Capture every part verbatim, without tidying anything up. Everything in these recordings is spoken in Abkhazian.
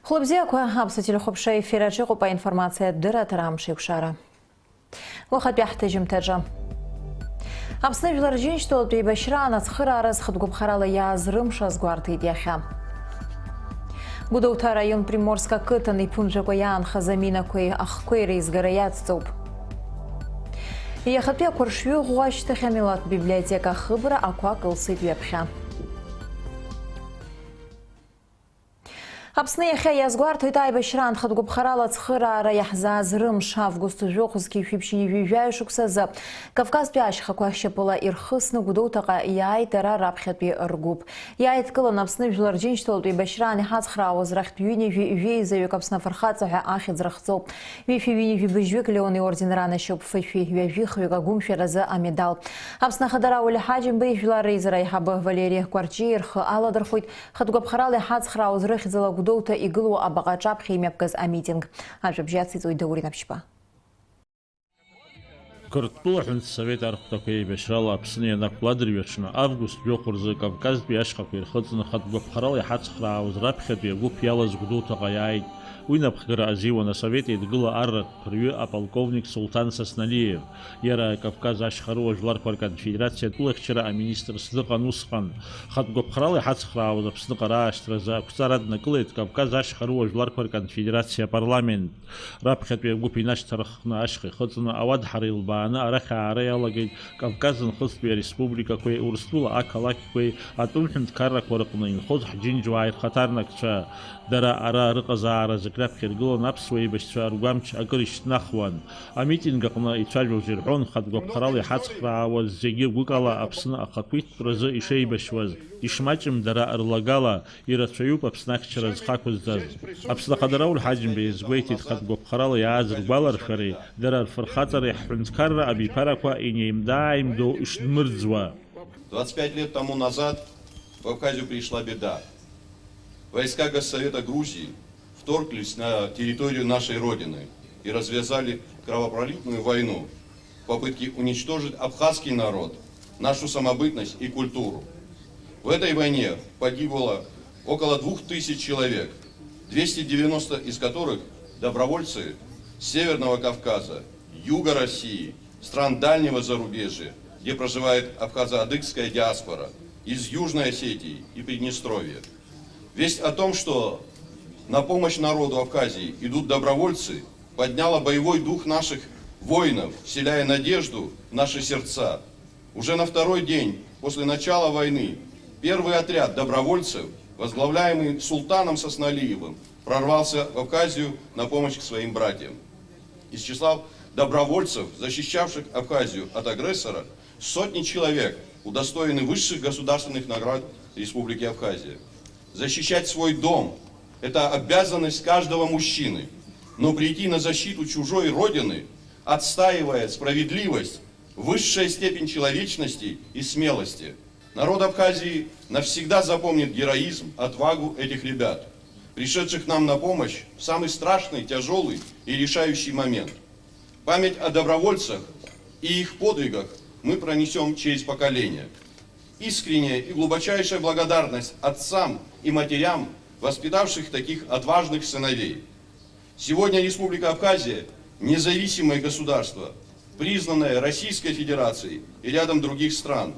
Хәлыбзиақәа, Аԥсуа телехәаԥшра ефир аҿы иҟоуп аинформациатә дырраҭара Амш еиқәшара. Уахатәи ҳҭыжьымҭаҿы. Аԥсны Жәлар Рџьынџьтәылатә еибашьраан ацхыраара зхатә гәаԥхарала иааз рымш азгәарҭеит иахьа. Гәдоуҭа араион Приморск ақыҭан иԥынҵәақәа иаанхаз аминақәеи ахқәеи реизгара иацҵоуп. Иахатәи ақәыршҩы ӷәӷәа ашьҭахь амилаҭтә библиотека ахыбра ақәа кылсит ҩаԥхьа. Аԥсны иахьа иазгәарҭоит аибашьра анхатә гәаԥхарала ацхыраара иаҳзааз рымш. Август жәохә зқьи жәшәи ԥшьынҩажәи жәаҩа шықәсазы Кавказтәи ашьхақәа шьапыла ирхысны Гәдоуҭаҟа иааит дара раԥхьатәи ргәыԥ. Иааидкыланы Аԥсны Жәлар Рџьынџьтәылатә еибашьраан иҳацхраауаз рахьтә ҩынҩажәи жәеизаҩык Аԥсны Афырхаҵа ҳәа ахьӡ рыхҵоуп. Ҩышәи ҩынҩажәи быжьҩык Леон иорден ранашьоуп, фышәи ҩажәи хҩык агәымшәаразы амедал. Аԥсны Ахадара Уали Ҳаџьымба ижәлар реизара аиҳабы Валери Кәарҷиа рхы аладырхәит. Хатә гәаԥхарала иҳацхраауаз рыхьӡала Гәдоуҭа игылоу абаҟа аҿаԥхьа имҩаԥгаз амитинг. Ажәабжь ациҵоит Даур Инаԥшьба. Қырҭтәыла аҳәынҭсовет архәҭақәа еибашьрала Аԥсны ианақәла адырҩаҽны, август жәохә рзы Кавказтәи ашьхақәа ирхыҵны хатә гәаԥхарала иҳацхраауаз раԥхьатәи агәыԥ иалаз Гәдоуҭаҟа иааит. Уи напхгара азиуан Асовет Еидгыла арратә ԥырҩы аполковник Сулҭан Сасналиев. Иара Кавказ ашьхарыуа жәларқәа рконфедерациа атәылахьчара аминистрс дыҟан усҟан. Хатә гәаԥхарала иҳацхраауаз Аԥсныҟа раашьҭразы ақәҵара аднакылеит Кавказ ашьхарыуа жәларқәа рконфедерациа апарламент. Раԥхьатәи агәыԥ инашьҭарххны ашьха ихыҵны, ауадҳара илбааны арахь аара иалагеит Кавказ нхыҵтәи ареспубликақәеи Урыстәыла ақалақьқәеи атәым ҳәынҭқаррақәа рыҟны инхоз ҳџьынџьуаа ирхаҭарнакцәа. Дара ара рыҟазаара зегь раԥхьа иргылан аԥсуа еибашьцәа ргәамч акыр ишьҭнахуан. Амитинг аҟны ицәажәоз ирҳәон, хатә гәаԥхарала иҳацхраауаз зегьы гәыкала Аԥсны ахақәиҭтәразы ишеибашьуаз, ишмаҷым дара рлагала, ирацәаҩуп Аԥсны ахьчара зхақәызҵаз. Аԥсны Ахадара Уали Ҳаџьымба иазгәеиҭеит, хатә гәаԥхарала иааз ргәаларшәареи дара рфырхаҵареи ҳҳәынҭқарра абиԥарақәа инеимда-ааимдо ишдмырӡуа. Двадцать пять лет тому назад в Абхазию пришла беда. Войска Госсовета Грузии вторглись на территорию нашей Родины и развязали кровопролитную войну в попытке уничтожить абхазский народ, нашу самобытность и культуру. В этой войне погибло около двух тысяч человек, двести девяносто из которых добровольцы с Северного Кавказа, Юга России, стран дальнего зарубежья, где проживает абхазо-адыгская диаспора, из Южной Осетии и Приднестровья. Весть о том, что на помощь народу Абхазии идут добровольцы, подняла боевой дух наших воинов, вселяя надежду в наши сердца. Уже на второй день после начала войны первый отряд добровольцев, возглавляемый Султаном Сасналиевым, прорвался в Абхазию на помощь к своим братьям. Из числа добровольцев, защищавших Абхазию от агрессора, сотни человек удостоены высших государственных наград Республики Абхазия. Защищать свой дом — это обязанность каждого мужчины, но прийти на защиту чужой родины, отстаивая справедливость, — высшая степень человечности и смелости. Народ Абхазии навсегда запомнит героизм, отвагу этих ребят, пришедших нам на помощь в самый страшный, тяжелый и решающий момент. Память о добровольцах и их подвигах мы пронесем через поколения. Искренняя и глубочайшая благодарность отцам и матерям, воспитавших таких отважных сыновей. Сегодня Республика Абхазия — независимое государство, признанное Российской Федерацией и рядом других стран.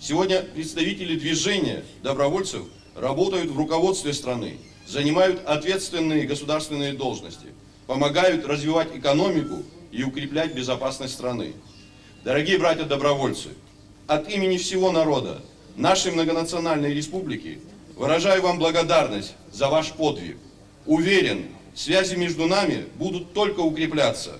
Сегодня представители движения добровольцев работают в руководстве страны, занимают ответственные государственные должности, помогают развивать экономику и укреплять безопасность страны. Дорогие братья-добровольцы, от имени всего народа нашей многонациональной республики выражаю вам благодарность за ваш подвиг. Уверен, связи между нами будут только укрепляться.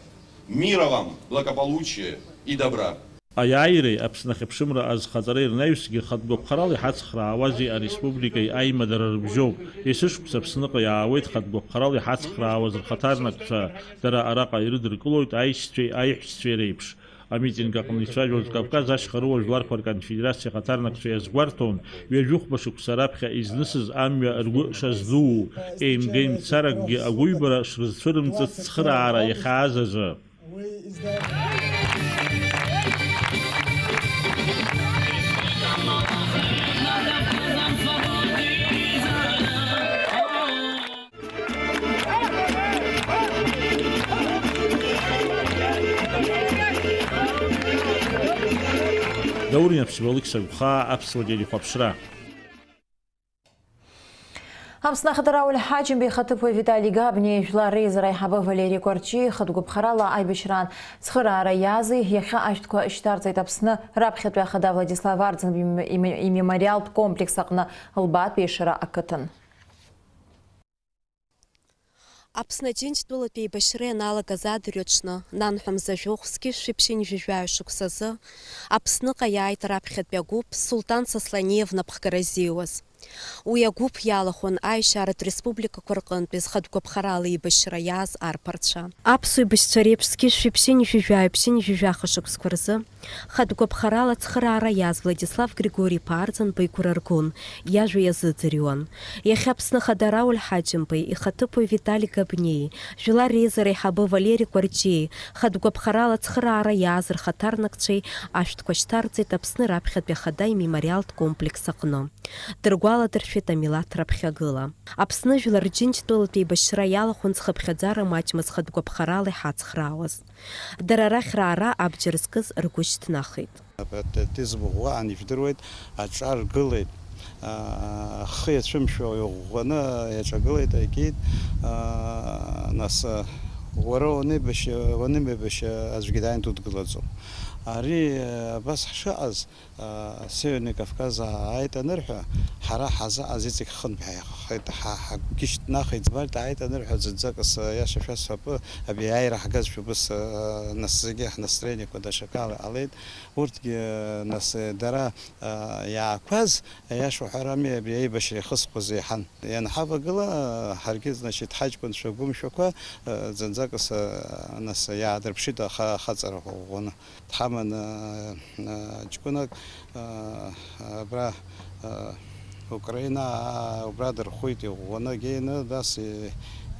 Мира вам, благополучия и добра! Аиааиреи Аԥсны ахьыԥшымра азхаҵареи рнаҩсгьы хатә гәаԥхарала иҳацхраауази ареспубликеи аимадара рыбжьоуп. Есышықәса Аԥсныҟа иаауеит хатә гәаԥхарала иҳацхраауаз рхаҭарнакцәа. Дара араҟа ирыдыркылоит аишьцәеи аиҳәшьцәеи реиԥш. Амитинг аҟны ицәажәоз Кавказ ашьхарыуа жәларқәа рконфедерациа ахаҭарнакцәа иазгәарҭон, ҩажәихәба шықәса раԥхьа изнысыз амҩа ргәы шаздуу, еимгеимцаракгьы агәыҩбара шрызцәырымҵыц цхыраара иахьааз азы. Даур инаԥшьба Алықьса Гәхаа, аԥсуа телехәаԥшра. Аԥсны ахадарауль Ҳаџьымба ихаҭыԥуаҩ Витали Габниа, жәлар реизара аиҳабы Валери Кәарҷиа ихатә гәаԥхарала аибашьраан цхыраара иази, иахьа ашәҭқәа шьҭарҵеит Аԥсны раԥхьатәи ахада Владислав Арӡынба им-, им-, имемориалтә комплекс аҟны Лбаатә Ешыра ақыҭан. Аԥсны Аџьынџьтәылатә еибашьра ианалагаз адырҩаҽны, нанҳәа мза жәохә зқьышәи ԥшьынҩажәи жәаҩа шықәсазы, Аԥсныҟа иааит раԥхьатәи агәыԥ Сулҭан Сосланиев напхгара ззиуаз. Уи агәыԥ иалахәын аешьаратә республикақәа рҟынтәи зхатә гәаԥхарала еибашьра иааз арԥарцәа. Аԥсуа еибашьцәа реиԥш зқьышәи ԥшьынҩажәи жәаҩа ԥшьынҩажәи жәаха шықәсқәа рзы, хатә гәаԥхарала ацхыраара иааз Владислав Григори-иԥа Арӡынба игәра ргон, иажәа иазыӡырҩуан. Иахьа Аԥсны ахадарауль Ҳаџьымбеи, ихаҭыԥуаҩ Витали Габниеи, жәлар реизара аиҳабы Валери Кәарҷиеи, хатә гәаԥхарала ацхыраара иааз рхаҭарнакцәеи ашәҭқәа шьҭарҵеит Аԥсны раԥхьатәи ахада имемориалтә комплекс аҟны. Дыргәаладыршәеит амилаҭ раԥхьагыла. Аԥсны жәлар Џьынџьтәылатә еибашьра иалахәын зхыԥхьаӡара маҷмыз хатә гәаԥхарала иҳацхраауаз. Дара арахь раара абџьар зкыз ргәы шьҭнахит. Апатриотизм ӷәӷәа анижәдыруеит, аҿар гылеит, аа, ахы иацәымшәо иӷәӷәаны иаҿагылеит, егьит, аа, нас, уара уанеибашьы, уанеибашьы аӡәгьы дааин дудгылаӡом. Ари, абас ҳшыҟаз, Северный Кавказ ааит анырҳәа, ҳара ҳазыҟаз иҵегь хынтә ҳаихахеит, ҳа ҳагәгьы шьҭнахит, Збарҭ ааит анырҳәа, зынӡак ас, иаша шәасҳәап, абри аиааира ҳгазшәа убыс, нас зегьы ҳнастроениеқәа даҽакала иҟалеит. Урҭгьы, нас, дара, иаақәаз, аиаша уҳәарами, абри аибашьра ихысхуаз еиҳан. Ианҳавагыла, ҳаргьы, значит, ҳаҷкәынцәа гәымшәақәа, зынӡак ас, нас, иаадырԥшит аха-, ахаҵара ӷәӷәаны. Дҳаман, а, ҷкәынак, а, абра, а, Украина, а, убра дырхәит, иӷәӷәаны геины, нас, е-,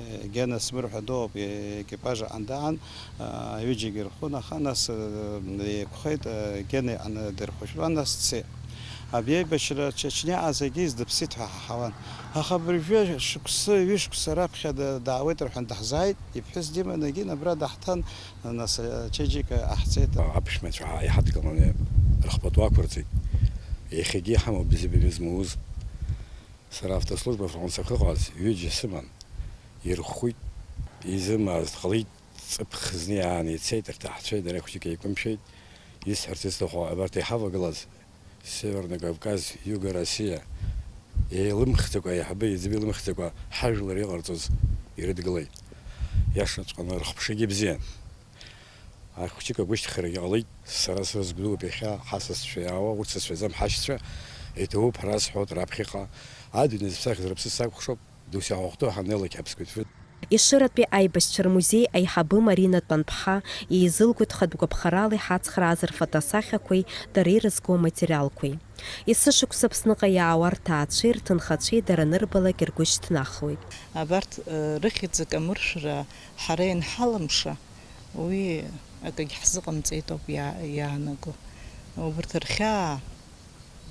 е-, Гена Смыр ҳәа дууп, е-, екипаж аҟны даан, а, аҩыџьагьы ирхәын, аха нас, а, еиқәхеит, а, Гена иҟны дырхәышәтәуан, нас дцеит. Абри аибашьра Чечниаҟа зегьы издыԥсит ҳәа ҳаҳауан. Аха абыржәы шықәсы, ҩышықәса раԥхьа да-, даауеит рҳәан даҳзааит, иԥҳәыс диманы егьин абра даҳҭан, Нас ачеиџьыка ҟаҳҵеит. Аԥшәмацәа иҳадгыланы рыхпату ақәырҵеит. Иахьагьы иҳамоуп бзиабара змоуз. Сара автослужба афронт сахьыҟаз, ҩыџьа сыман. Ирхәит, изымааз ҟалеит, ҵыԥх зны иааны ицеит, рҭаҳцәеи дареи хәҷык еиқәымшәеит. Исҳәарц исҭаху, абарҭ иҳавагылаз Северный Кавказ, Юго Россия, еилымхӡакәа, аиҳабы иӡбы илымхӡакәа ҳажәлар иҟарҵоз ирыдгылеит. Иашаҵәҟьаны рыхԥшагьы бзиан. Ахәыҷык агәышьҭхарагьы ҟалеит, сара срызгәдууп иахьа ҳасасцәа иаауа, урҭ сацәаӡам ҳашьцәа, иҭабуп ҳара зҳәоит раԥхьаҟа. Адунеи зыԥсахыз рыԥсы сакәхшоуп, досу иаҳахәҭоу ҳаннеилак ҳаԥсуеит. Ешыратәи аибашьцәа рмузеи аиҳабы Марина Тәанԥҳа еизылгоит хатә гәаԥхарала иҳацхрааз рфотосахьақәеи дара ирызку аматериалқәеи. Есышықәса Аԥсныҟа иаауа рҭаацәеи рҭынхацәеи дара анырбалак ргәы шьҭнахуеит. Абарҭ, э, рыхьӡ акамыршәра ҳара ианҳалымша, уи акагь ҳзыҟамҵеит ауп иа-, иаанаго. Убарҭ рхьаа,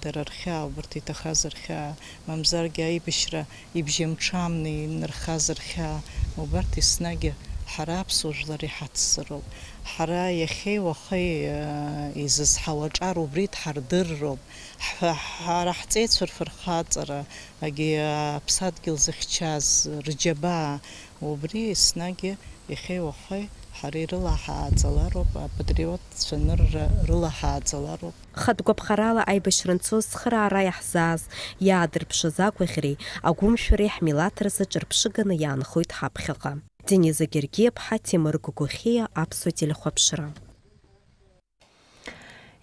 дара рхьаа, убарҭ иҭахаз рхьаа, мамзаргьы аибашьра ибжьамҽамны инархаз рхьаа, убарҭ еснагь ҳара аԥсуа жәлар иҳацзароуп. Ҳара иахьеи уахеи, э, изызҳауа аҿар убри дҳардырроуп. Ҳҳәа-, ҳара ҳҵеицәа рфырхаҵара, агьи аԥсадгьыл зыхьчаз рџьабаа, убри еснагь иахьеи уахеи ҳара ирылаҳааӡалароуп, апатриотцәа анырра рылаҳааӡалароуп. Хатә гәаԥхарала аибашьра анцоз цхыраара иаҳзааз, иаадырԥшыз агәаӷьреи агәымшәареи ҳмилаҭ рзы ҿырԥшыганы иаанхоит ҳаԥхьаҟа. Дениза Гергиаԥҳа, Ҭемыр Гогохиа, Аԥсуа телехәаԥшра.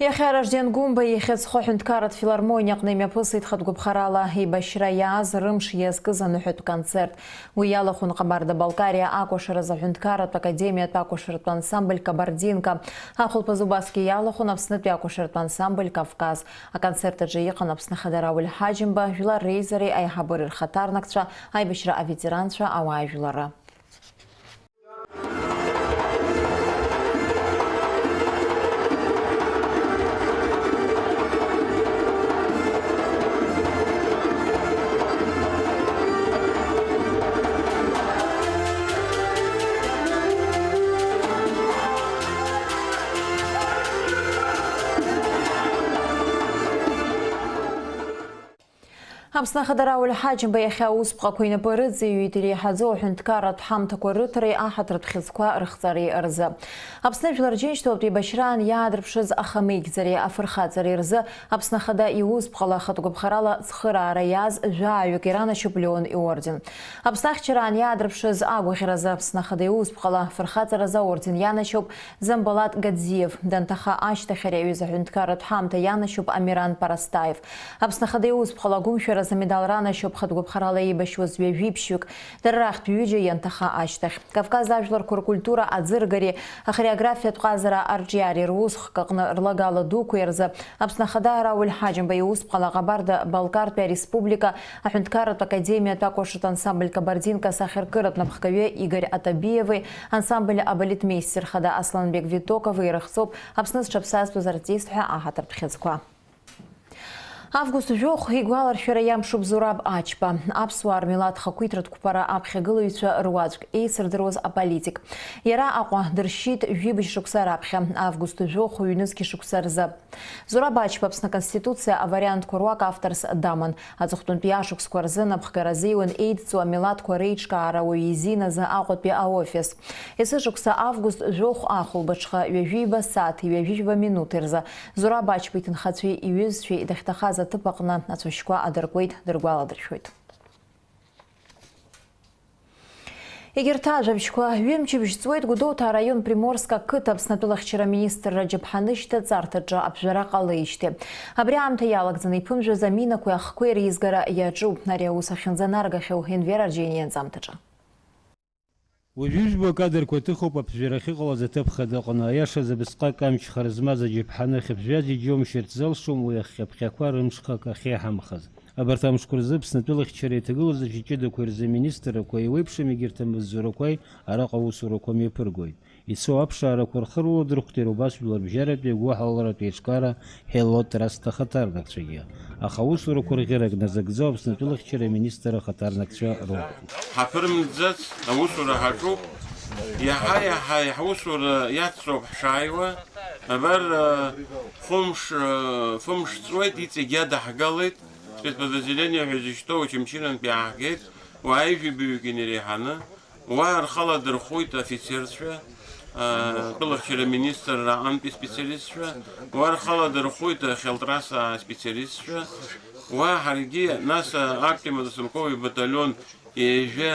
Иахьа Ражден Гәымба ихьӡ зху аҳәынҭқарратә филармониа аҟны имҩаԥысит хатә гәаԥхарала еибашьра иааз рымш иазкыз аныҳәатә концерт. Уи иалахәын Ҟабарда-Балкариа акәашаразы аҳәынҭқарратә академиатә акәашаратә ансамбль Кабардинка. Ахәылԥазы убасгьы иалахәын Аԥснытәи акәашаратә ансамбль Кавказ. Аконцерт аҿы иҟан Аԥсны Ахадарауль Ҳаџьымба, жәлар реизареи аиҳабыреи рхаҭарнакцәа, аибашьра аветеранцәа, ауаажәларра. Аԥсны Ахада Рауль Ҳаџьымба иахьа аусԥҟақәа инапы рыҵаҩит иреиҳаӡоу аҳәынҭқарратә ҳамҭақәа рыҭареи аҳаҭыртә хьыӡқәа рыхҵареи рзы. Аԥсны Жәлар Џьынџьтәылатә еибашьраан иаадырԥшыз ахамеигӡареи афырхаҵареи рзы Аԥсны Ахада иусԥҟала ахатә гәаԥхарала цхыраара иааз жәаҩык иранашьоуп Леон иорден. Аԥсны ахьчараан иаадырԥшыз агәаӷьразы Аԥсны Ахада иусԥҟала афырхаҵаразы аорден ианашьоуп Замбалат Гадзиев, данҭаха ашьҭахь ари аҩыза аҳәынҭқарратә ҳамҭа ианашьоуп Амиран Парастаев. Аԥсны Ахада иусԥҟала агәымшәаразы амедал ранашьоуп хатә гәаԥхарала еибашьуаз ҩажәи ԥшьҩык, дара рахьтә ҩыџьа ианҭаха ашьҭахь. Кавказ ажәларқәа ркультура аӡыргареи ахореографиатә ҟазара арҿиареи русхк аҟны рлагала дуқәеи рзы Аԥсны Ахада Рауль Ҳаџьымба иусԥҟала Ҟабарда-Балкартәи ареспублика аҳәынҭқарратә академиатә акәашатә ансамбль Кабардинка асахьаркыратә напхгаҩы Игорь Атабиеви ансамбль абалетмеистер хада Асланбек Витокови ирыхҵоуп Аԥсны зҽаԥсазтәыз артист ҳәа аҳаҭыртә хьыӡқәа. Август жәохә игәаларшәара иамшуп Зураб Ачба, аԥсуаа рмилаҭ хақәиҭратә қәԥара аԥхьагылаҩцәа руаӡәк, еицырдыруаз аполитик. Иара Аҟәа дыршьит жәибжь шықәса раԥхьа, август жәохә ҩнызқьи шықәса рзы. Зураб Ачба Аԥсны Аконституциа авариантқәа руак авторс даман. Аҵыхәтәантәи ашықәсқәа рзы напхгара азеиуан еидҵоу амилаҭқәа реиҿкаара уаҩы изиназы Аҟәатәи аофис. Есышықәса август жәохә ахәылбыҽха ҩажәиба сааҭи ҩажәижәба минуҭи рзы Зураб Ачба иҭынхацәеи иҩызцәеи дахьҭахаз аҭыԥ аҟны ацәашьқәа адыркуеит, дыргәаладыршәоит. Егьырҭ ажәабжьқәа. Ҩымчыбжь ҵуеит Гәдоуҭа араион Приморск ақыҭа Аԥсны атәылахьчара аминистрра аџьаԥҳаны шьҭаҵарҭаҿы аԥжәара ҟалеижьҭеи. Абри аамҭа иалагӡаны иԥымжәаз аминақәеи ахқәеи реизгара иаҿуп. Ари аус ахьынӡанаргахьоу Енвер Арџьаниа ианҵамҭаҿы. Уажәыжәбо акадрқәа ҭыхуп аԥжәара ахьыҟалаз аҭыԥ хада аҟны. Аиашаз, абысҟак амч хара змаз аџьаԥҳаны ахьыԥжәаз иџьоумшьарц залшом уи ахҟьаԥҟьақәа рымшхак ахьеиҳамхаз. Абарҭ амшқәа рзы Аԥсны атәылахьчареи аҭагылазаашьа ҷыдақәеи рзы аминистррақәа еиуеиԥшым егьырҭ амаҵзурақәеи араҟа аусурақәа мҩаԥыргоит. Ицо аԥшаарақәа рхыруа дрыхәҭеи рубас жәларбжьаратәи агәыҳалалратә еиҿкаара Ҳелло Траст ахаҭарнакцәагьы. Аха аусурақәа рӷьырак назыгӡо Аԥсны атәылахьчара аминистр ахаҭарнакцәа роуп. Ҳаԥырымҵӡац, аусура ҳаҿуп. Иаҳа-иаҳа ҳаусура иацҵоуп ҳшааиуа. Абар, хәымш, фымш ҵуеит, иҵегь иадаҳгалеит. Спецподразделение ҳәа изышьҭоу Очамчырантә иааҳгеит, уаа ҩажәи баҩык инареиҳаны. Уа рхала дырхәоит афицерцәа, а, атәылахьчара аминистрра аҟынтәи специалистцәа, уа рхала дырхәоит ахьалтраса аспециалистцәа, уа ҳаргьы, нас, а, актәи мотострелковый баталион ҩажәа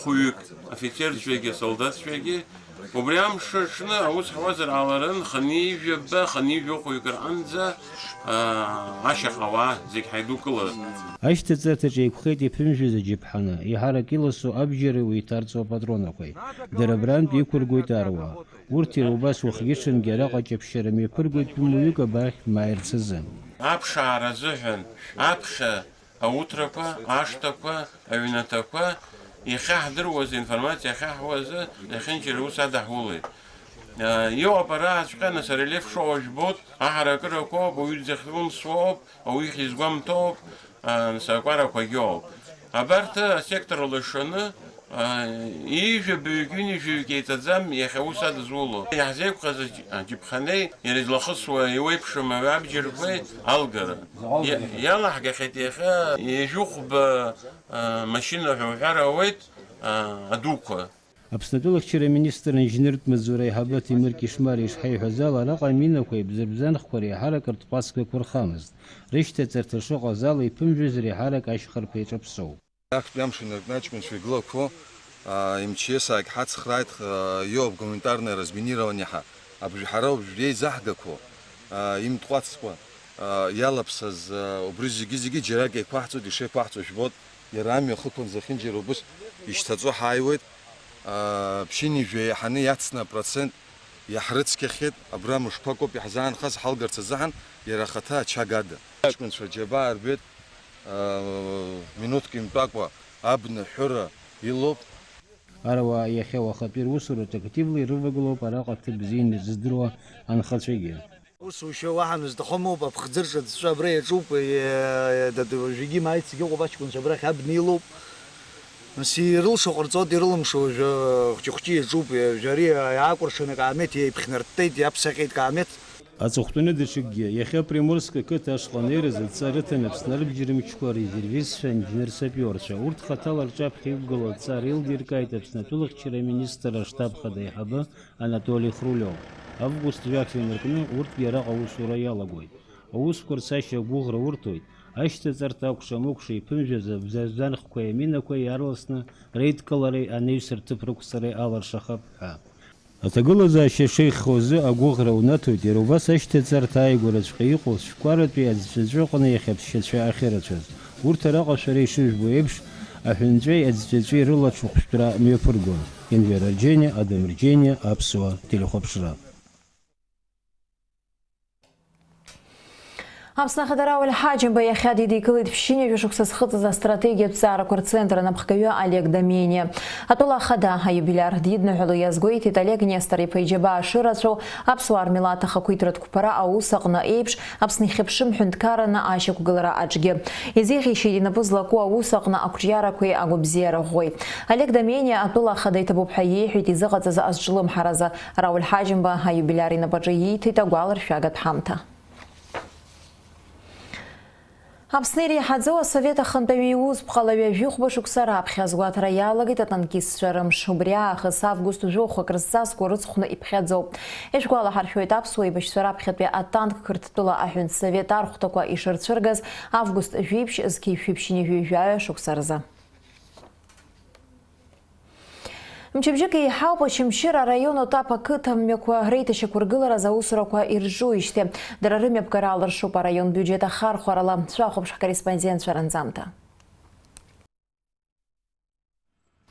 хәҩык, афицерцәагьы, асолдаҭцәагьы, убри амш аҽны аус ҳуазар ҟаларын, хынҩажәаба, хынҩажәохәҩык рҟынӡа, а, ашьаҟа ауаа зегь ҳаидукыларын. Ашьҭаҵарҭаҿы еиқәхеит иԥымжәаз аџьаԥҳаны, еиҳарак иласу абџьари уи иҭарҵо апатронақәеи. Дара абрантә иқәыргоит аруаа. Урҭ иара убас уахгьы-ҽынгьы араҟа аҷаԥшьара мҩаԥыргоит тәымуаҩык абахь дмааирц азы. Аԥшаара азыҳәан аԥхьа ауҭрақәа, ашҭақәа, аҩнаҭақәа, иахьаҳдыруаз, аинформациа иахьаҳуаз, зехьынџьара аус адаҳулеит. Иоуп араҟаҵәҟьа, нас, арельеф шоуа жәбоит, аҳаракырақәоуп, ауаҩы дзыхьымсуоуп, ауаҩы ихьызгәамҭоуп, нас, акәарақәагьоуп. Абарҭ асектор лашаны, ҩажәа баҩык, ҩынҩажәаҩык еиҵаӡам иахьа аус адызуло. Иаҳзеиқәхаз аџь-, аџьаԥҳани иара излахысуа еиуеиԥшым абџьарқәеи алгара. Иа-, иалаҳгахьеит иахьа ҩажәихәба, а, машьына ҳәа уҳәар ауеит, а, адуқәа. Аԥсны атәылахьчара аминистр аинженертә маҵзура аиҳабы Ҭемыр Кишмариа ишҳаиҳәаз ала, араҟа аминақәеи абзарбзанхқәа реиҳарак ртҟәацқәа еиқәырхамызт. Рышьҭаҵарҭа шыҟаз ала, иԥымжәаз реиҳарак ашьхарԥ еиҿаԥсоуп. Актәи амш инаркны аҷкәынцәа игылақәо, а, МЧС-аагь ҳацхрааит, а, иоуп гуманитарное разминирование ҳәа. Абжә-, ҳара убжьы еизаҳгақәо, а, имтҟәацкәа, а, иалаԥсаз, а, убри зегьы-зегьы џьарак еиқәаҳҵоит, ишеиқәаҳҵо жәбоит. Иара амҩа ахықәан зехьынџьара убыс ишьҭаҵо ҳааиуеит. А, ԥшьынҩажәа еиҳаны иацны апроцент иаҳрыцқьахьеит. Абра мышқәак ауп иаҳзаанхаз ҳалгарц азыҳәан, иара ахаҭа ачагада. Аҷкәынцәа џьабаа рбеит. Минуҭк имтәакәа абна ҳәыра илоуп. Аруаа иахьа уахатәи русураҿы активла ирывагылоуп араҟа ҭыԥ бзианы ирыздыруа анхацәагьы. Усушьа уаҳа нызҭахымоуп, аԥхӡы рҿы аҵәҵәа абра иаҿуп, е-, дад-, уажәгьы имааит, зегьы ыҟоуп, аҷкәынцәа абрахь абна илоуп. Нас ирылшо ҟарҵоит, ирылымшо уажәы хәҷы-хәҷы иаҿуп, уажәы ари иаакәыршаны акаамеҭ иеиԥхьнарттеит, иаԥсаҟьеит акаамеҭ. Аҵыхәтәаны даҽакгьы, иахьа Приморск ақыҭа ашҟа анеиразы адҵа рыҭан Аԥсны арбџьар мчқәа арезервистцәа, анџьныр-саԥиорцәа. Урҭ хаҭала рҿаԥхьа иқәгылоу адҵа реилдыркааит Аԥсны атәылахьчара аминистрра аштаб хада аиҳабы Анатоли Хрулиов. Август жәаф инаркны урҭгьы араҟа аусура иалагоит. Аусқәа рцашьа агәыӷра урҭоит, ашьҭаҵарҭа акәша-мыкәша иԥымжәаз абзазанхқәеи аминақәеи иаарласны реидкылареи анаҩс рҭыԥ рықәҵареи алыршахап ҳәа. Аҭагылазаашьа шеиӷьхо азы агәыӷра унаҭоит, иара убас ашьҭаҵарҭа ааигәараҵәҟьа иҟоу Цәкәаратәи аӡҵәыҵәы аҟны иахьа аԥсшьацәа ахьырацәаз. Урҭ араҟа шәара ишыжәбо еиԥш, аҳәынҵәеи аӡҵәыҵәи рылаҽхәшәтәра мҩаԥыргон. Енвер Арџьениа, Адам Рџьениа, Аԥсуа телехәаԥшра. Аԥсны Ахада Рауль Ҳаџьымба иахьа дидикылеит ԥшьынҩажәа шықәса зхыҵыз астратегиатә ҵаарақәа рцентр анапхгаҩы Олег Домениа. Атәыла ахада аиубилиар дидныҳәало иазгәеиҭеит Олег Нестор-иԥа иџьабаа шырацәоу, аԥсуаа рмилаҭ ахақәиҭратә қәԥара аус аҟны еиԥш, Аԥсны ихьыԥшым ҳәынҭқарраны ашьақәгылара аҿгьы. Изеиӷьеишьеит инапы злаку аус аҟны ақәҿиарақәеи агәабзиара ӷәӷәеи. Олег Домениа атәыла ахада иҭабуп ҳәа иеиҳәеит изыҟаҵаз азҿлымҳаразы. Рауль Ҳаџьымба аиубилиар инапаҿы ииҭеит агәаларшәагатә ҳамҭа. Аԥсны иреиҳаӡоу асовет ахантәаҩы иус ԥҟалаҩы жәохәба шықәса раԥхьа азгәаҭара иалагеит атанкистцәа рымш. Убри аахыс август жәохә акрызҵазкуа рыцхәны иԥхьаӡоуп. Ишәгәалаҳаршәоит, аԥсуа еибашьцәа раԥхьатәи атанк Қырҭтәыла аҳәынҭсовет архәҭақәа ишырцәыргаз август жәиԥшь зқьи шәиԥшьынҩажәи жәаҩа шықәса рзы. Мчыбжьык еиҳауп Очамчыра араион Отаԥ ақыҭа амҩақәа реиҭашьақәыргылараз аусурақәа ирҿуижьҭеи. Дара рымҩаԥгара алыршоуп араион биуџьет ахархәарала. Шәахәаԥш ҳкорреспондентцәа ранҵамҭа.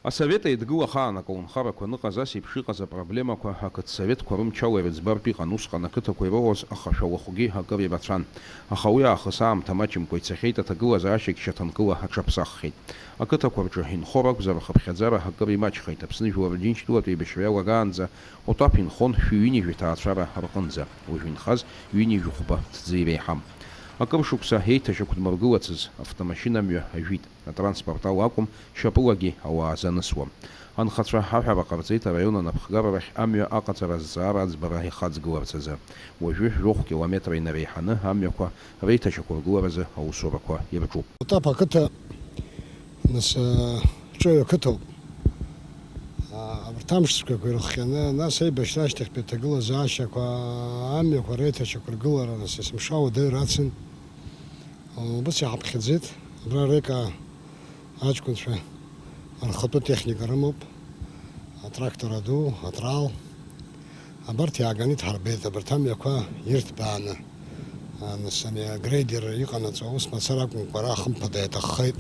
Асовет Еидгыла ахаан аколнхарақәа аныҟаз, ас еиԥш иҟаз апроблемақәа ақыҭсоветқәа рымч ала ирыӡбартә иҟан, усҟан ақыҭақәа ироуаз ахашәалахәгьы акыр ирацәан. Аха уи аахыс аамҭа маҷымкәа ицахьеит, аҭагылазаашьагь шьаҭанкыла аҽаԥсаххьеит. Ақыҭақәа рҿы инхо ракәзар, ахыԥхьаӡара акыр имаҷхеит, Аԥсны жәлар Џьынџьтәылатә еибашьра иалагаанӡа Отаԥ инхон шәи ҩынҩажәи ҭаацәара рҟынӡа, уажә инхаз ҩынҩажәи хәба ҭӡы иреиҳам. Акыр шықәса еиҭашьақәдмыргылацыз автомашьына мҩа ажәит, атранспорт ала акәым, шьапылагьы ауаа занысуам. Анхацәа аҳәара ҟарҵеит араион анапхгара рахь амҩа аҟаҵара азҵаара аӡбара ихаҵгыларц азы. Уажәы жәохә километра инареиҳаны амҩақәа реиҭашьақәыргыларазы аусурақәа ирҿуп. Отаԥ ақыҭа, нас, ҿаҩа қыҭоуп. Абарҭ амш цәгьақәа ирыхҟьаны, нас аибашьра ашьҭахьтәи аҭагылазаашьақәа, амҩақәа реиҭашьақәыргылара, нас есымша уадаҩра ацын. Убас иҳаԥхьаӡеит, абра Река аҷкәынцәа рхатәы техника рымоуп, атрактор аду, атрал. Абарҭ иааганы иҭҳарбеит, абарҭ амҩақәа ирҭбааны. А, нас ани агрейдер иҟанаҵо аус мацара акәымкәа, ара хымԥада иаҭаххеит.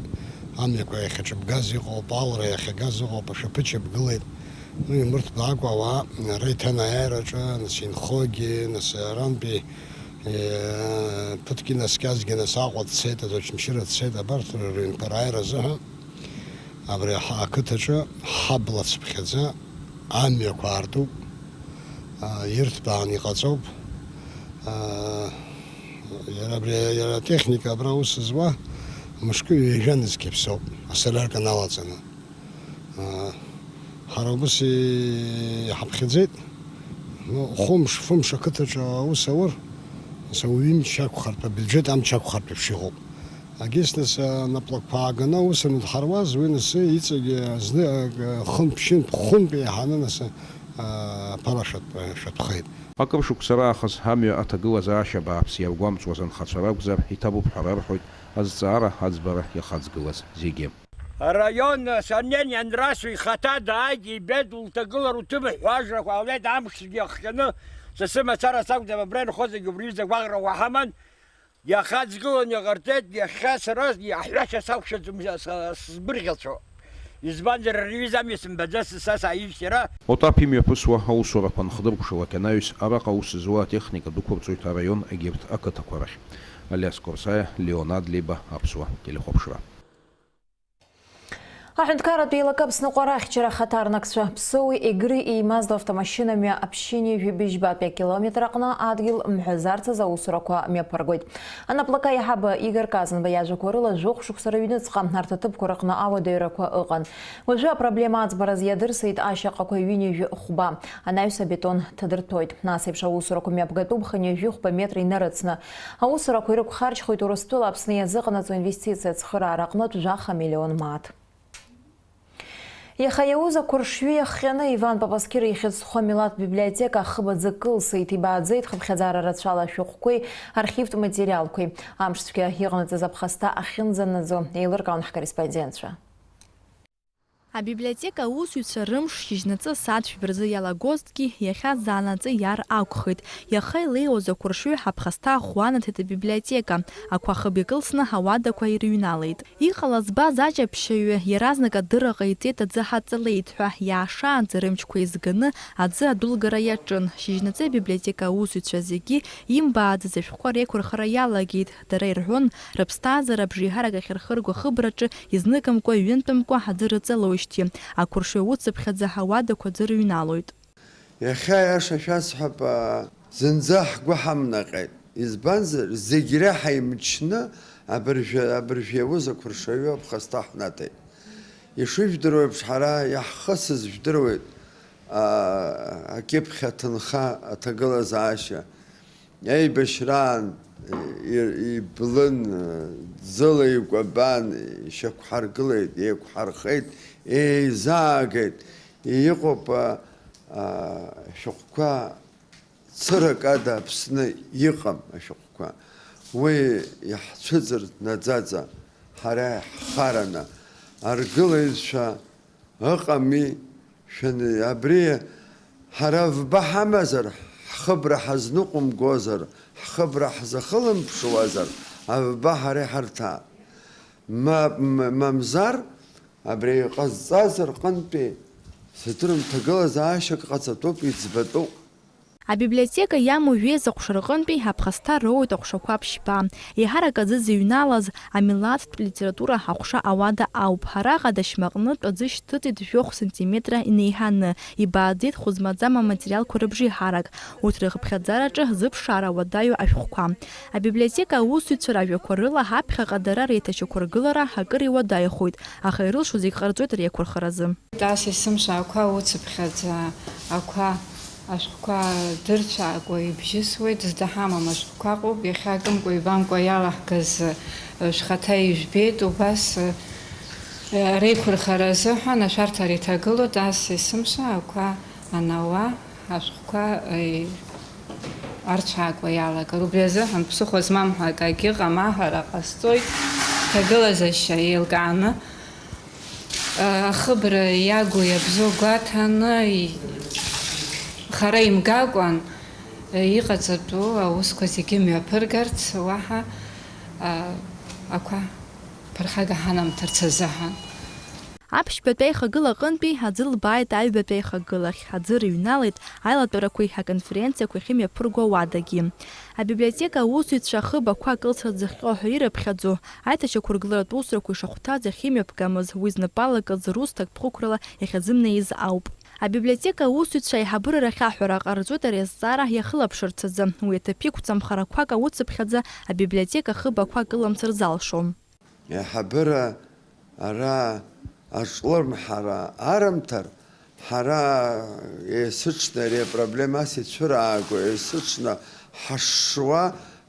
Амҩақәа иахьаҿыбгаз иҟоуп, алра иахьагаз ыҟоуп, ашәаԥыџь иабгылеит. Ну, имырҭбаакәа ауаа реиҭанеиааираҿы, нас инхогьы, нас арантәи, э, ԥыҭк инаскьазгьы, нас Аҟәа дцеит, Очамчыра дцеит, абарҭ рыҩнқәа рааира азыҳәан. Абри ҳа-, ақыҭаҿы ҳабла цыԥхьаӡа амҩақәа аартуп, а, ирҭбааны иҟаҵоуп. А, иара абри, иара атехника абра аус зуа мышкы ҩажәа нызқь иаԥсоуп, асолиарка налаҵаны. А, ҳара убас иҳаԥхьаӡеит. Ну, хәымш, фымш ақыҭаҿы аус аур, нас ауаҩы имч ақәхартә, абиуџьет амч ақәхартә еиԥш иҟоуп. Агьыс нас, а, наплакқәа ааганы аус анудҳаруаз, уи нас иҵегьы зны, а, хынтә-ԥшьынтә, хәынтә еиҳаны нас, а, аԥара шәатә-, шәатәхеит. Акыр шықәса раахыс амҩа аҭагылазаашьа бааԥс иаргәамҵуаз анхацәа ракәзар, иҭабуп ҳәа рарҳәоит азҵаара аӡбара иахаҵгылаз зегьы. Араион саннеин ианрасу ихаҭа дааит, ибеит, лҭагылара уҭыԥ ҳәа ажрақәа ҟалеит, амшгьы ахҟьаны, са сымацара сакәӡам, абра инхо зегьы убри ҩыза гәаҟрақәа ҳаман. Иахаҵгыланы иҟарҵеит, иахьа сара иаҳҳәашьа сақәшәаӡом, са, са сзыбырӷьацәо. Избанзар, ари аҩыза амҩа сымбаӡацызт са сааижьҭеи ара. Отаԥ имҩаԥысуа аусурақәа анхдыркәшалак анаҩс, араҟа аус зуа атехника дәықәырҵоит араион егьырҭ ақыҭақәа рахь. Алиас Корсаиа, Леон Адлеиба, Аԥсуа телехәаԥшра. Аҳәынҭқарратә еилакы Аԥсныҟәара ахьчара ахаҭарнакцәа Ԥсоуи Егри еимаз лавтомашьына мҩа аԥшьынҩажәи быжьбатәи акилометр аҟны адгьыл мҳәазарц азы аусурақәа мҩаԥыргоит. Анаплака иаҳабы Игор Казанба иажәақәа рыла, жәохә шықәса рыҩныҵҟа арҭ аҭыԥқәа рҟны ауадаҩрақәа ыҟан. Уажәы апроблема аӡбараз иадырсит ашьаҟақәа ҩынҩажәи хәба, анаҩс абетон ҭадырҭәоит. Нас еиԥш аусурақәа мҩаԥгатәуп хынҩажәи хәба метр инарыцны. Аусурақәа ирықәхарџьхоит Урыстәыла Аԥсны иазыҟанаҵо инвестициа ацхыраара аҟнытә жәаха миллион мааҭ. Иаха иауз ақәыршҩы иахҟьаны Иван Папаскьыр ихьӡ зху амилаҭтә библиотека ахыб аӡы кылсит, ибааӡеит хыԥхьаӡара рацәала ашәҟәқәеи архивтә материалқәеи. Амш цәгьа иҟанаҵаз аԥхасҭа ахьынӡанаӡо еилыркаауан ҳкорреспондентцәа. Абиблиотека аусзуҩцәа рымш шьыжьнаҵы асааҭ жәба рзы иалагозҭгьы, иахьа заанаҵы иаар акәхеит. Иаха илеиуаз ақәыршҩы ҳаԥхасҭа ӷәӷәа анаҭеит абиблиотека, ақәа хыб икылсны ауадақәа ирыҩналеит. Иҟалаз збаз аҷаԥшьаҩы иаразнак адырра ҟаиҵеит аӡы ҳаҵалеит ҳәа, иаашаанӡа рымчқәа еизганы аӡы адәылгара иаҿын. Шьыжьнаҵы абиблиотека аусзуҩцәа зегьы имбааӡаз ашәҟәқәа реиқәырхара иалагеит. Дара ирҳәон, рыԥсҭазаара абжеиҳарак ахьырхырго ахыбраҿы изныкымкәа, ҩынтәымкәа аӡы рыҵалоижьҭеи, ақәыршҩы уцыԥхьаӡа ауадақәа аӡы рыҩналоит. Иахьа аиаша шәасҳәап, зынӡа ҳгәы ҳамнаҟьеит. Избанзар, зегь реиҳа имчны абыржәы, абыржәы иауз ақәыршаҩы аԥхасҭа ҳнаҭеит. Ишыжәдыруа еиԥш, ҳара иаҳхысыз жәдыруеит, а, акьыԥхь аҭынха аҭагылазаашьа. Аибашьраан и-, иблын, ӡыла икәабан, ишьақәҳаргылеит, еиқәҳархеит, еизаагеит. Иҟоуп, а, а, ашәҟәқәа, цырак ада Аԥсны иҟам ашәҟәқәа. Уи иаҳцәыӡыртә наӡаӡа, ҳара иаҳхараны, аргылаҩцәа ыҟами, шәаны, абри ҳара вба ҳамазар, ҳхыбра ҳазныҟәымгозар, ҳхыбра ҳзахылымԥшуазар, авба ҳара иҳарҭаа. Ма-, м-, мамзар, абри иҟазҵаз рҟынтәи, сыздырам, ҭагылазаашьак ҟаҵатәуп, иӡбатәуп. Абиблиотека иамоу жәеиза ҟәша рҟынтәи аԥхасҭа роуеит аҟәшақәа ԥшьба. Еиҳарак аӡы зыҩналаз амилаҭтә литература аҟәша ауада ауп. Араҟа адашьмаҟнытә аӡы шьҭыҵит жәохә сантиметра инеиҳаны, ибааӡеит хәы змаӡам аматериалқәа рыбжеиҳарак, урҭ рыхыԥхьаӡараҿы зыԥшаара уадаҩу ашәҟәқәа. Абиблиотека аусзуҩцәа ражәақәа рыла, ҳаԥхьаҟа дара реиҭашьақәыргылара акыр иуадаҩхоит, аха ирылшо зегь ҟарҵоит ари ақәырхаразы. Ас есымша ақәа уцыԥхьаӡа, ақәа ашәҟәқәа дырцәаакуа ибжьысуеит, зда ҳамам ашәҟәқәа ыҟоуп, иахьа акымкәа-ҩбамкәа иалаҳгаз, э, шәхаҭа ижәбеит, убас, э, реиқәырхара азыҳәан ашәарҭара иҭагылоуп, ас есымша ақәа анауа, ашәҟәқәа, э, арцәаакуа иалагар. Убри азыҳәан ԥсыхәа змам ҳәа акагьы ыҟам, аҳәара ҟасҵоит, ҭагылазашьа еилкааны. Ахыбра иагу иабзоу гәаҭаны, и-, хара имгакәан, иҟаҵатәу аусқәа зегьы мҩаԥыргарц, уаҳа, а, ақәа ԥырхага ҳанамҭарц азыҳәан. Аԥшьбатәи аихагыла аҟынтәи аӡы лбааит аҩбатәи аихагылахь, аӡы рыҩналеит аилатәарақәеи аконференциақәеи ахьымҩаԥырго ауадагьы. Абиблиотека аусзуҩцәа ахыб ақәа кылсырц зыхҟьо ҳәа ирыԥхьаӡо, аиҭашьақәыргыларатә усурақәа ишахәҭаз иахьымҩаԥгамыз, уи знапы алакыз рус ҭакԥхықәрала иахьазымнеиз ауп. Абиблиотека аусзуҩцәа аиҳабыра рахь аҳәара ҟарҵоит ари азҵаара иахылаԥшырц азы, уи аҭыԥ иқәҵа мхарақәак ауцыԥхьаӡа абиблиотека ахыб ақәа кылымсыр залшом. Аиҳабыра ара аҿлымҳара арымҭар, ҳара есыҽны ари апроблема ас ицәырааго, есыҽны ҳашшуа,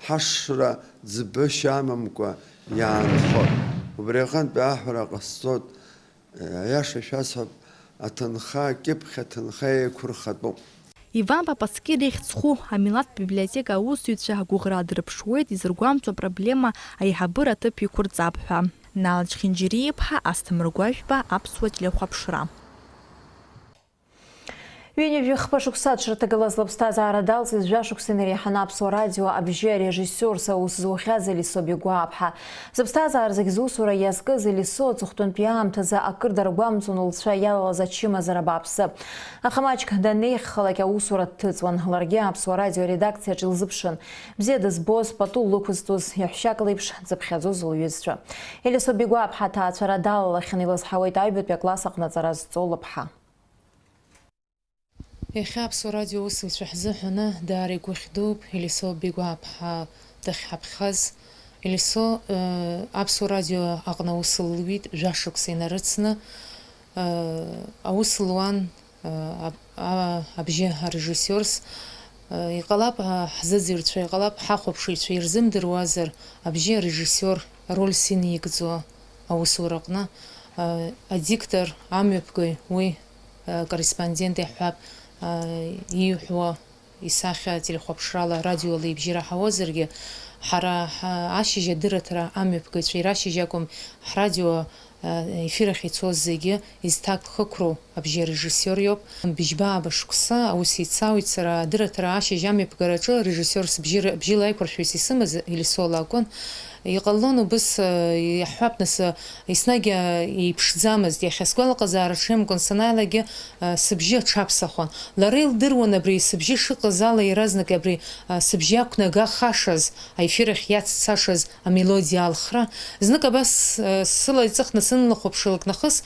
ҳашшра ӡбышьа амамкәа иаанхоит. Убри аҟынтәи аҳәара ҟасҵоит, аиаша шәасҳәап, аҭынха, акьыԥхь аҭынха еиқәырхатәуп. Иван Папаскьыр ихьӡ зху амилаҭтә библиотека аусзуҩцәа агәыӷра аадырԥшуеит изыргәамҵуа апроблема аиҳабыра аҭыԥ иқәырҵап ҳәа. Нал Чхинџьириа-иԥҳа, Асҭамыр Гәажәба, Аԥсуа телехәаԥшра. Ҩынҩажәи хԥа шықәса дшырҭагылаз лыԥсҭазаара далҵит жәа шықәса инареиҳаны Аԥсуа радио абжьы арежиссиорс аус зухьаз Елисо Бигәааԥҳа. Зыԥсҭазаара зегь зусура иазкыз Елисо аҵыхәтәантәи аамҭазы акыр даргәамҵуан лцәа иалалаз ачымазара бааԥсы. Аха маҷк данеиххалак аусура дҭыҵуан. Ларгьы Аԥсуа радио аредакциаҿ илзыԥшын. Бзиа дызбоз, пату лықәызҵоз, иаҳәшьак леиԥш дзыԥхьаӡоз лҩызцәа. Елисо Бигәааԥҳа аҭаацәара далалахьан, илызҳауеит аҩбатәи акласс аҟны аҵара зҵо лыԥҳа. Иахьа Аԥсуа радио аусзуҩцәа ҳзыҳәаны даара игәыхь дууп Елисо Бигәааԥҳа дахьҳаԥхьаз. Елисо, э, Аԥсуа радио аҟны аус луит, жәа шықәса инарыцны, э, аус луан, э, аб-, а-, абжьы арежиссиорс. Э, иҟалап, а, ҳзыӡырҩцәа, иҟалап, ҳахәаԥшыҩцәа ирзымдыруазар, абжьы арежиссиор рольс иникӡо аусураҟны, э, адиктор, амҩаԥгаҩ, уи, э, корреспондент иаҳҳәап, э, ииҳәо исахьа телехәаԥшрала, радиола ибжьы раҳауазаргьы, ҳара, ҳа, ашьыжь адырраҭара амҩаԥгаҩцәа ирашьыжь акәым, ҳрадио, э, ефир ахь ицоз зегьы изҭакԥхықәроу абжьы арежиссиор иоуп. Быжьба-ааба шықәса аус еицаауеит сара адырраҭара ашьыжь амҩаԥгараҿы арежиссиорс бжьы р-, бжьыла аиқәыршәаҩыс исымаз Елисо лакәын. Иҟалон убыс, э, иаҳҳәап, нас, э, еснагь, э, еиԥшӡамызт. Иахьа сгәалаҟазаара ҽеимкәан санааилакгьы, э, сыбжьы аҽаԥсахуан. Лара илдыруан абри сыбжьы шыҟаз ала иаразнак абри, э, сыбжьы ақәнагахашаз, аефир ахь иаццашаз амелодиа алхра. Знык абас, э, сыла иҵыхны санлыхәаԥшлак нахыс,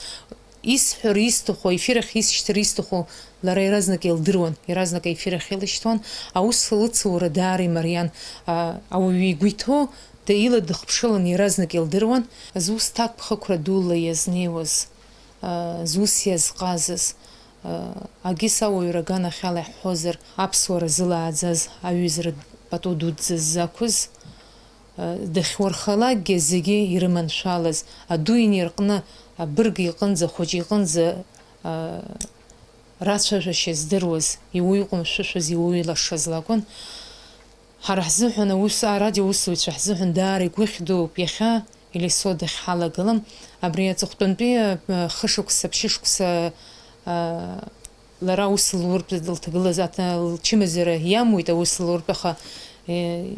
исҳәар исҭаху, аефир ахь исшьҭыр исҭаху лара иаразнак илдыруан, иаразнак аефир ахь илышьҭуан, аус лыцура даара имариан, а, ауаҩы игәы иҭоу, да ила дыхԥшылан иаразнак илдыруан, зус ҭакԥхықәра дула иазнеиуаз, а, зус иазҟазаз, а, агьыс ауаҩра аганахьала иаҳҳәозар, аԥсуара зылааӡаз аҩызара пату дуӡӡа ззақәыз, дахьурхалакгьы зегьы ирыманшәалаз, аду иниркны, абырг иҟынӡа, ахәыҷ иҟынӡа, а, рацәажәашьа здыруаз, иуаҩ ҟәымшәышәыз, иуаҩ лашаз лакәын. Ҳара ҳзыҳәан аус, арадиоусзуҩцәа ҳзыҳәан даара игәыхь дууп иахьа Елисо дахьҳалагылам. Абри аҵыхәтәантәи, а, хышықәса, ԥшьышықәса, а, лара аус луртә лҭагылаз аҭ-, лчымазара иамуит аус луртә, аха, э,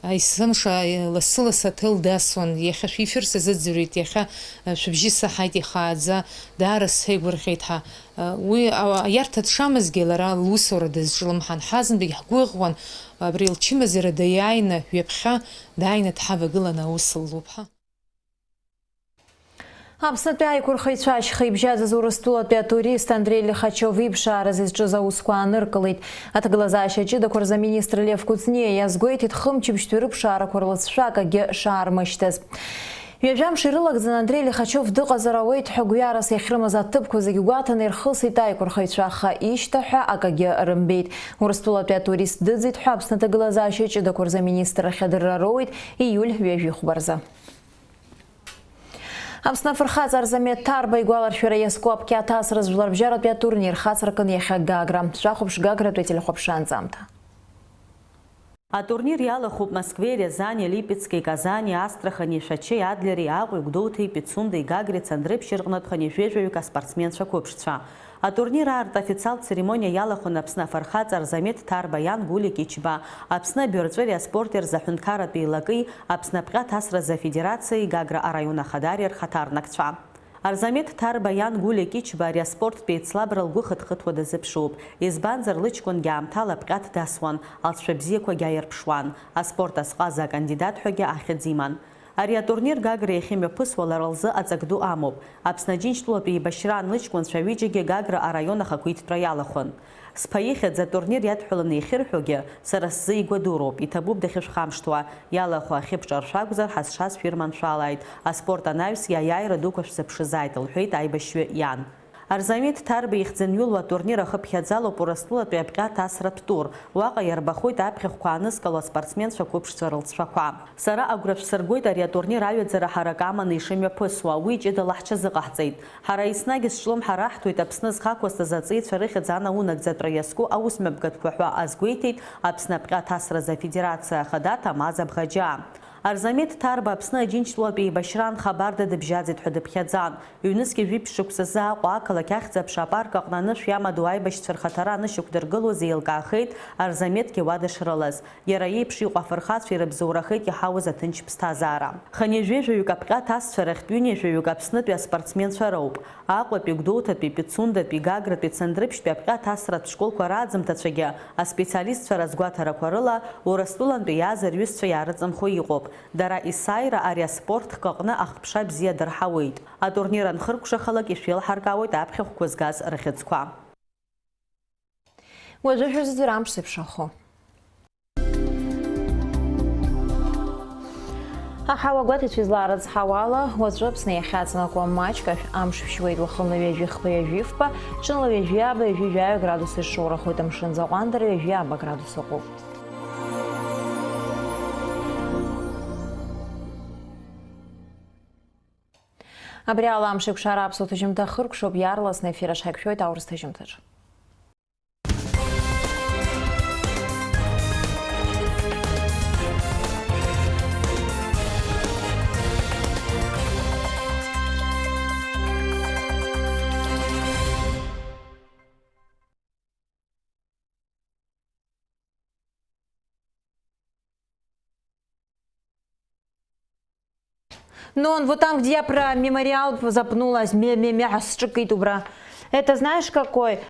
есымша, э, лассы-лассы аҭел дасуан, иахьа шәифыр сазыӡырҩит, иахьа, э, шәыбжьы саҳаит ихааӡа, даара сеигәырӷьеит ҳәа. Э, уи, а, аиарҭа дшамазгьы лара лусура дазҿлымҳан, ҳазынтәык ҳгәыӷуан, абри лчымазара даиааины, ҩаԥхьа дааины дҳавагыланы аус ллуп ҳәа. Аԥснытәи аиқәырхаҩцәа ашьха ибжьаӡыз Урыстәылатәи атурист Андреи Лихачев иԥшаара зызҿыз аусқәа ааныркылеит. Аҭагылазаашьа ҷыдақәа рзы аминистр Лев Кәыҵниа иазгәеиҭеит, хымчыбжьтәи рыԥшаарақәа рлыҵшәа акагьы шаармышьҭыз. Ҩажәа мшы ирылагӡаны Андреи Лихачев дыҟазар ауеит ҳәа гәҩарас иахьрымаз аҭыԥқәа зегьы гәаҭаны ирхысит аиқәырхаҩцәа, аха ишьҭа ҳәа акагьы рымбеит. Урыстәылатәи атурист дыӡит ҳәа Аԥсны аҭагылазаашьа ҷыдақәа рзы аминистррахь адырра роуеит ииуль ҩажәихәба рзы. Аԥсны афырхаҵа Арзамеҭ Ҭарба игәаларшәара иазку аԥхьа аҭасра зжәларбжьаратәи атурнир хацыркын иахьа Гагра. Шәахәаԥш Гагратәи ателехәаԥшра анҵамҭа. Атурнир иалахәуп Москвеи, Рязани, Липецки, Казани, Астрахани, Шәачеи, Адлери, Аҟәеи, Гәдоуҭеи, Пицундеи, Гагреи, Цандрыԥшьи рҟнытә хынҩажәеи жәаҩык аспортсменцәа қәыԥшцәа. Атурнир аартра афициалтә церемониа иалахәын Аԥсны афырхаҵа Арзамеҭ Ҭарба иан Гулиа Кьычба, Аԥсны абиуарҵәыреи аспорти рзы аҳәынҭқарратә еилакеи, Аԥсны аԥҟьа ҭасразы афедерациеи Гагра араион ахадареи рхаҭарнакцәа. Арзамеҭ Ҭарба иан Гулиа Кьычба ари аспорттә еицлабра лгәы хыҭхыҭуа дазыԥшуп, избанзар, лыҷкәынгьы аамҭала аԥҟьа дасуан, алҵшәа бзиақәагьы аирԥшуан, аспорт азҟаза акандидат ҳәагьы ахьӡ иман. Ари атурнир Гагра иахьымҩаԥысуа лара лзы аҵак ду амоуп. Аԥсны Аџьынџьтәылатә еибашьраан лыҷкәынцәа ҩыџьагьы Гагра араион ахақәиҭтәра иалахәын. Сԥа ихьӡ атурнир иадҳәаланы иахьырҳәогьы, сара сзы игәадуроуп, иҭабуп дахьышәхамышҭуа, иалахәу ахьыбҿаршәы акәзар, ҳазшаз шәирманшәалааит, аспорт анаҩс иаиааира дуқәа шәзыԥшызааит, лҳәеит аибашьҩы иан. Арзамеҭ Ҭарба ихьӡын иулоу атурнир ахыԥхьаӡалоуп Урыстәылатәи аԥҟьа ҭасратә тур. Уаҟа иарбахоит аԥхьахәқәа аанызкыло аспортсменцәа қәыԥшцәа рылҵшәақәа. Сара агәра шәсыргоит ари атурнир аҩаӡара ҳарак аманы ишымҩаԥысуа, уи ҷыдала ҳҽазыҟаҳҵеит. Ҳара еснагь зҿлымҳа раҳҭоит Аԥсны зхы ақәызҵаз аҵеицәа рыхьӡ анаунагӡатәра иазку аусмҩаԥгатәқәа ҳәа азгәеиҭеит Аԥсны аԥҟьа ҭасразы Афедерациа Ахада Ҭамаз Абӷаџьаа. Арзамеҭ Ҭарба Аԥсны Аџьынџьтәылатә еибашьраан хабарда дыбжьаӡит ҳәа дыԥхьаӡан. Ҩнызқьи жәиԥшь шықәса ззы Аҟәа ақалақь ахьӡ-аԥша апарк аҟны анышә иамадоу аибашьцәа рхаҭара анышьақәдыргылоз еилкаахеит Арзамеҭгьы уа дышрылаз. Иара иеиԥш иҟоу афырхацәа ирыбзоурахеит иҳауз аҭынч ԥсҭазаара. Хынҩажәеи жәаҩык аԥҟьа аҭазцәа рахьтә ҩынҩажәаҩык Аԥснытәи аспортсменцәа роуп. Аҟәатәи, Гәдоуҭатәи, Пицундатәи, Гагратәи, Цандрыԥшьтәи аԥҟьа аҭасратә школқәа рааӡамҭацәагьы аспециалистцәа разгәаҭарақәа рыла Урыстәылантәи иааз рҩызцәа иаарыҵымхо иҟоуп. Дара есааира ари аспорт хкы аҟны ахԥша бзиа дырҳауеит. Атурнир анхыркәшахалак ишәеилҳаркаауеит аԥхьахәқәа згаз рыхьӡқәа. Уажәы шәызӡыр амш зеиԥшрахо. Аҳауа гәаҭацәа излаарыцҳауа ала, уаҵәы Аԥсны иахьаҵанакуа маҷк ашә амш шәшьуеит, уахынла ҩажәи хԥа, ҩажәи фба, ҽынла ҩажәи ааба, ҩажәи жәаҩа градус зышшоу рахоит, амшын аӡы аҟәандара ҩажәи ааба градус ыҟоуп. Абри ала амш еиқәшара аԥсуа ҭыжьымҭа хыркәшоуп, иаарласны ефир аҿы ҳаиқәшәоит аурыс ҭыжьымҭаҿ. Но он вот там, где я про мемориал запнулась, мя-мя-мя, сҿыкит убра. Это знаешь какой?